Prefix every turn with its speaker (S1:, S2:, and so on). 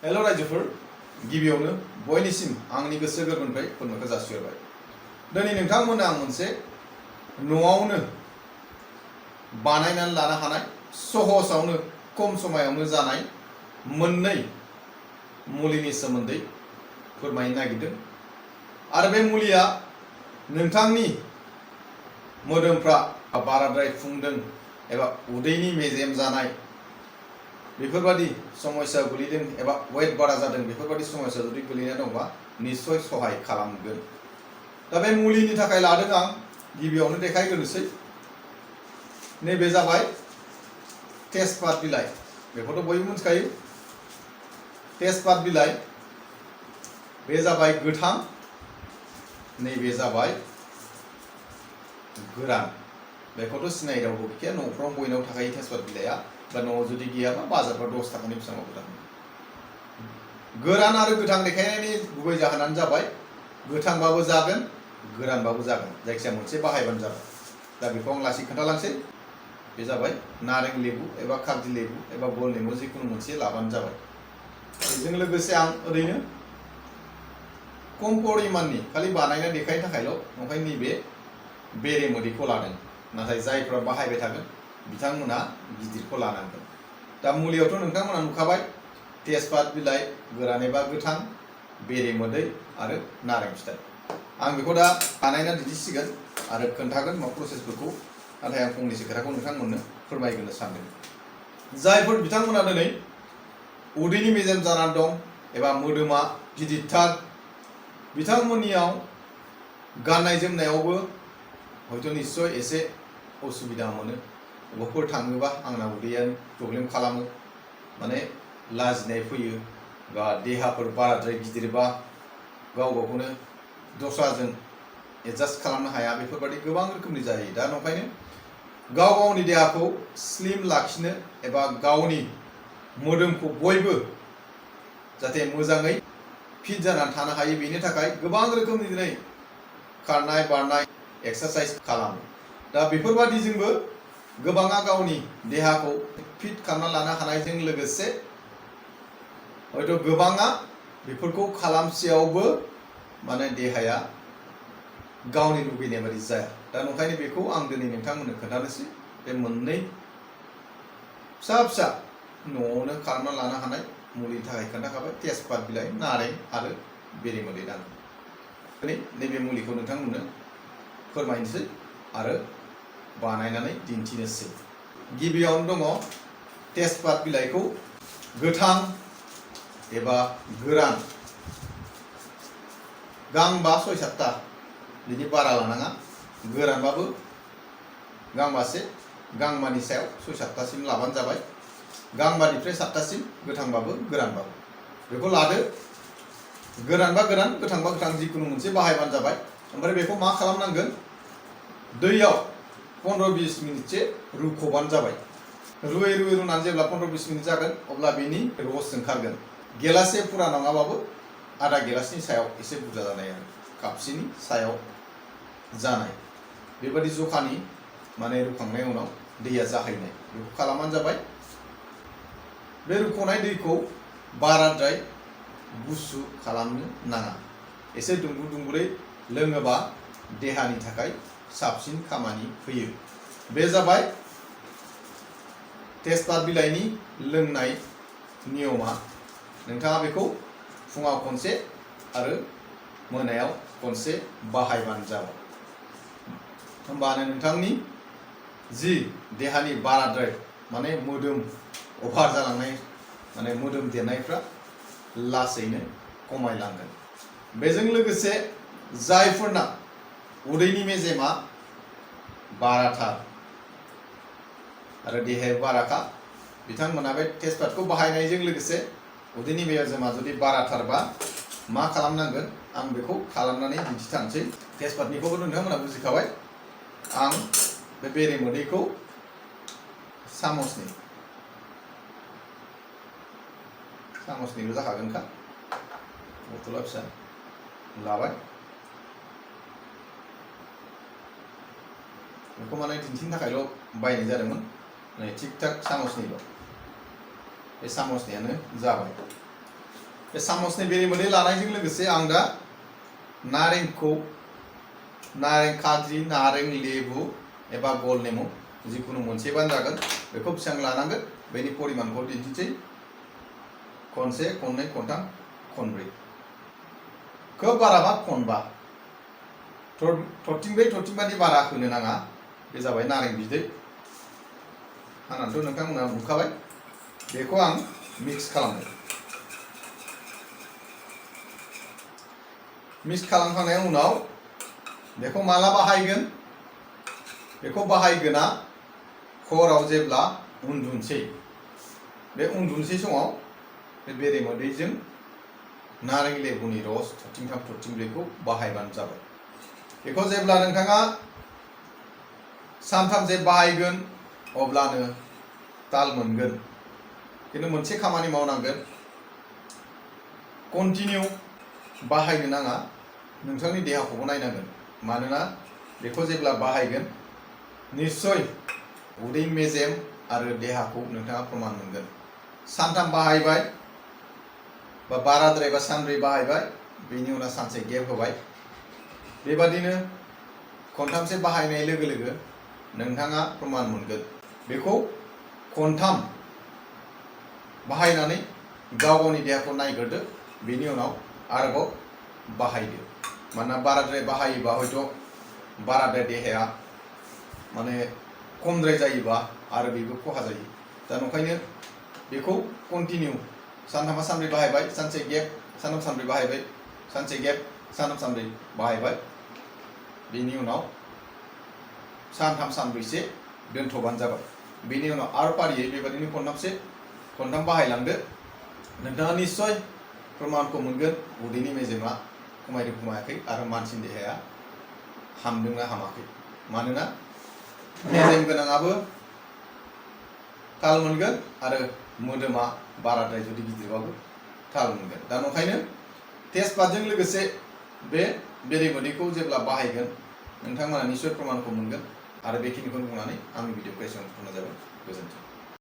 S1: हेल' रायजोफोर, गिबियावनो बयनिसिम आंनि गोसो गोरबोनिफ्राय खुलुमनायखौ जासिहरबाय। दिनै नोंथांमोननो आं मोनसे न'आवनो बानायनानै लानो हानाय सहसावनो खम समायावनो जानाय मोननै मुलिनि सोमोन्दै फोरमायनो नागिरदों। आरो बे मुलिया नोंथांनि मोदोमफ्रा बाराद्राय फुंदों एबा उदैनि मेजेम जानाय बेफोरबादि समस्या गोलैदों एबा वेट बारा जादों बेफोरबादि समस्या जुदि गोलैना दंबा निश्चय सहाय खालामगोन। दा बे मुलिनि थाखाय लादों आं गिबियावनो देखायग्रोनोसै। नैबे जाबाय तेजपात बिलाइ, बेखौथ' बयबो मिथिखायो। तेजपात बिलाइ, बे जाबाय गोथां, नैबे जाबाय गोरान। बेखौथ' सिनाय रावबो गैखाया, न'फ्राव बयनाव थाखायो तेजपात बिलाइआ, बा न'आव जुदि गैयाबा बाजारफ्राव 10 थाखानि बेसेबांबा गोदान। गोरान आरो गोथां देखायनायनि गुबै जाहोनानो जाबाय गोथांबाबो जागोन, गोरानबाबो जागोन, जायखिजाया मोनसे बाहायबानो जाबाय। दा बेखौ आं लासै खोन्थालांसै। बे जाबाय नारें लेबु एबा खार्जि लेबु एबा गल नेमु, जिखुनु मोनसे लाबानो जाबाय। बेजों लोगोसे आं ओरैनो खम परिमाननि खालि बानायना देखायनो थाखायल' ओंखायनो नैबे बेरे मोदैखौ लादों। नाथाय जायफ्रा बाहायबाय थागोन बिथांमोना गिदिरखौ लानांगोन। दा मुलियावथ' नोंथांमोना नुखाबाय, तेजपात बिलाइ, गोरान एबा गोथां, बेरे मोदै आरो नारें फिथाइ। आं बेखौ दा बानायना दिन्थिसिगोन आरो खोन्थागोन मा प्रसेसफोरखौ। नाथाय आं फंनैसो खोथाखौ नोंथांमोननो फोरमायग्रोनो सानदों। जायफोर बिथांमोना दिनै उदैनि मेजेम जानानै दं एबा मोदोमा गिदिरथार, बिथांमोननियाव गाननाय जोमनायावबो हयथ' निश्चय एसे उसुबिदा मोनो। अबावबाफोर थाङोबा आंना उदैया प्रब्लेम खालामो, माने लाजिनाय फैयो, बा देहाफोर बाराद्राय गिदिरबा गाव गावखौनो दस्राजों एडजास्ट खालामनो हाया, बेफोरबायदि गोबां रोखोमनि जायो। दा ओंखायनो गाव गावनि देहाखौ स्लिम लाखिनो एबा गावनि मोदोमखौ बयबो जाहाथे मोजाङै फिट जानानै थानो हायो, बेनि थाखाय गोबां रोखोमनि दिनै खारनाय बारनाय एक्सारसाइज खालामो। दा बेफोरबादिजोंबो गोबाङा गावनि देहाखौ फिट खालामना लानो हानायजों लोगोसे हयथ' गोबाङा बेफोरखौ खालामसेयावबो माने देहाया गावनि लुबैनाय बायदि जाया। दा ओंखायनो बेखौ आं दिनै नोंथांमोननो खोन्थानोसै। बे मोननै फिसा फिसा न'आवनो खालामना लानो हानाय मुलिनि थाखाय खोन्थाखाबाय, तेजपात बिलाइ, नारें आरो बेरे मोदै नांगौ। दिनै नैबे मुलिखौ नोंथांमोननो फोरमायनोसै आरो बानायनानै दिन्थिनोसै। गिबियावनो दङ तेजपात बिलाइखौ गोथां एबा गोरान गांबा 6-7टा, बिनि बारा लानाङा। गोरानबाबो गांबासे, गांबानि सायाव 6-7टासिम लाबानो जाबाय। गांबानिफ्राय 7टासिम, गोथांबाबो गोरानबाबो बेखौ लादो। गोरानबा गोरान, गोथांबा गोथां, जिखुनु मोनसे बाहायबानो जाबाय। ओमफ्राय बेखौ मा खालामनांगोन, दैयाव 15-20 मिनिटसो रुख'बानो जाबाय। रुयै रुयै रुनानै जेब्ला 15-20 मिनिट जागोन अब्ला बेनि रस ओंखारगोन। गेलासे फुरा नङाबाबो आधा गेलासनि सायाव एसे बुरजा जानाय आरो कापसेनि सायाव जानाय, बेबादि जखानि माने रुखांनायनि उनाव दैया जाहैनाय, बेखौ खालामबानो जाबाय। बे रुख'नाय दैखौ बाराद्राय गुसु खालामनो नाङा, एसे दुंबुर दुंबुरै लोङोबा देहानि थाखाय साबसिन खामानि होयो। बे जाबाय तेजपात बिलाइनि लोंनाय नियमा। नोंथाङा बेखौ फुङाव खनसे आरो मोनायाव खनसे बाहायबानो जाबाय। होमबानो नोंथांनि जि देहानि बाराद्राय माने मोदोम अभार जालांनाय, माने मोदोम देरनायफ्रा लासैनो खमायलांगोन। बेजों लोगोसे जायफोरना उदैनि मेजेमा बाराथार आरो देहाया बाराखा, बिथांमोना बे तेजपातखौ बाहायनायजों लोगोसे उदैनि मेजेमा जुदि बाराथारबा मा खालामनांगोन, आं बेखौ खालामनानै दिन्थिथारनोसै। तेजपातनिखौबो नोंथांमोना बुजिखाबाय। आं बे बेरे मोदैखौ सामसनिल' जाखागोनखा, बथला फिसा लाबाय। बेखौ माने दिन्थिनो थाखायल' बायनाय जादोंमोन, नै थिक थाक सामसनिल', बे सामसनियानो जाबाय। बे सामसनि बेरेमोदै लानायजों लोगोसे आं दा नारेंखौ नारें खाजि नारें लेबु एबा गल नेमु जिखुनु मोनसेबानो जागोन बेखौ बेसेबां लानांगोन बेनि परिमानखौ दिन्थिसै खनसे खननै खनथाम खनब्रै खोब बाराबा खनबा थरथिंब्रै थरथिंबानि बारा होनो नाङा बे जाबाय नारें बिदै हानानैथ' नोंथांमोना नुखाबाय बेखौ आं मिक्स खालामो मिक्स खालामखांनायनि उनाव बेखौ माला बाहायगोन बेखौ बाहायगोना हराव जेब्ला उन्दुनोसै बे उन्दुनोसै समाव बे बेरेमोदैजों नारें लेबुनि रस थरथिंथाम थरथिंब्रैखौ बाहायबानो जाबाय बेखौ जेब्ला नोंथाङा सानथामसे बाहायगोन अब्लानो ताल मोनगोन खिन्थु मोनसे खामानि मावनांगोन कन्टिनिउ बाहायनो नाङा नोंथांनि देहाखौबो नायनांगोन मानोना बेखौ जेब्ला बाहायगोन निश्चय उदै मेजेम आरो देहाखौ नोंथाङा प्रमान मोनगोन सानथाम बाहायबाय बा बाराद्राय बा सानब्रै बाहायबाय बेनि उनाव सानसे गेप होबाय बेबादिनो खनथामसे बाहायनाय लोगो लोगो नोंथाङा प्रमान मोनगोन बेखौ खनथाम बाहायनानै गाव गावनि देहाखौ नायग्रोदो बेनि उनाव आरोबाव बाहायदो मानोना बाराद्राय बाहायोबा हयथ' बाराद्राय देहाया माने खमद्राय जायोबा आरो बेबो खहा जायो दा ओंखायनो बेखौ कन्टिनिउ सानथामा सानब्रै बाहायबाय सानसे गेप सानथाम सानब्रै बाहायबाय सानसे गेप सानथाम सानब्रै बाहायबाय बेनि उनाव सानथाम सानब्रैसे दोनथ'बानो जाबाय बेनि उनाव आरो फारियै बेबायदिनो खनथाम बाहायलांदो नोंथाङा निश्चय प्रमानखौ मोनगोन उदैनि मेजेमा खमायदों खमायाखै आरो मानसिनि देहाया हामदोंना हामाखै मानोना मेजेम गोनाङाबो ताल मोनगोन आरो मोदोमा बाराद्राय जुदि गिदिरबाबो ताल मोनगोन दा ओंखायनो तेजपातजों लोगोसे बे बेरेमोदैखौ जेब्ला बाहायगोन नोंथांमोना निश्चय प्रमानखौ मोनगोन आरो बेखिनिखौनो बुंनानै आंनि भिडिअखौ एसेयावनो फोजोबनाय जाबाय गोजोन्थों।